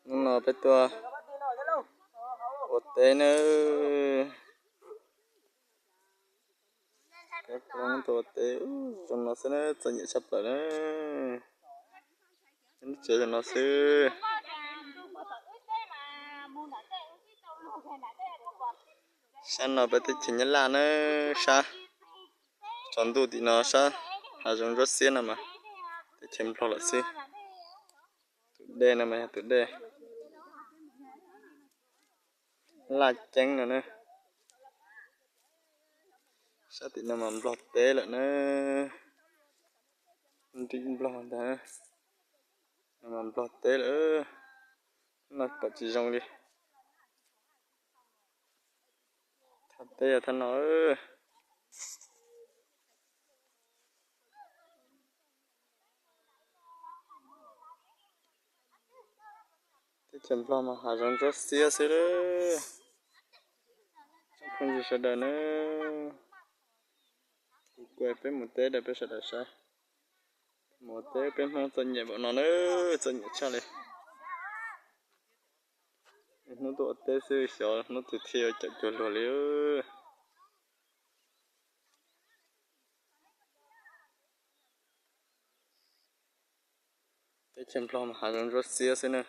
Hnub no peb tuaj ua teb nawb. Peb tuaj ua teb zoo no xwb na, txom nyem tshaj plaws na. Lub tsev zoo no xwb. Sab no peb teb chaws Nyab Laj na, sab tsaus ntuj tim no sab hav zoov ntsuab xiab no mas teb chaws Nplog lawm xwb. Tus dej no mas yog tus dej Laj Ceeb no na. Sab tim no mas Nplog teb lawm na. Nrim Nplog ntag. No mas Nplog teb lawm. No pom tsis zoo li. Thaj teb yog thaj no. Teb chaws Nplog mas hav zoov ntsuab xiab xwb lawm. Tsoom phooj ywg sawv daws na, kuv kuaj peb mus teb rau peb sawv daws saib. Mus teb peb Hmoob txom nyem npaum no na, txom nyem tshaj li. Hnub tuaj ua teb xwb xyov hnub twg thiaj yuav caum cuag luag li. Teb chaws Nplog mas hav zoov ntsuab xiab xwb na.